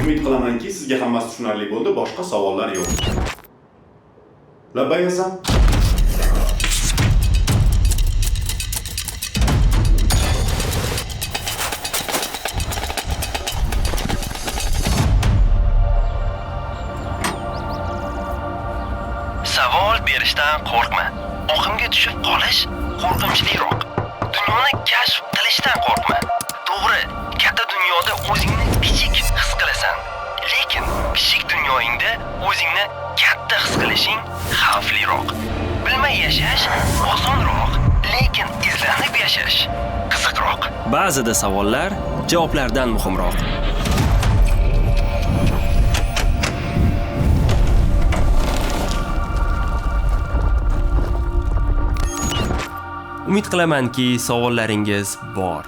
Umid qilamanki, sizga hammasi tushunarli bo'ldi, boshqa savollar yo'q. Labbay Hasan. Savol berishdan qo'rqma. Oqimga tushib qolish qo'rqinchliroq. Dunyoni kashf qilishdan qo'rqma. To'g'ri, katta dunyoda o'zingni kichik his qilasan. Lekin kichik dunyoingda o'zingni katta his qilishing xavfliroq. Bilmay yashash osonroq, lekin izlanib yashash qiziqroq. Ba'zida savollar javoblardan muhimroq. Umid qilamanki, savollaringiz bor.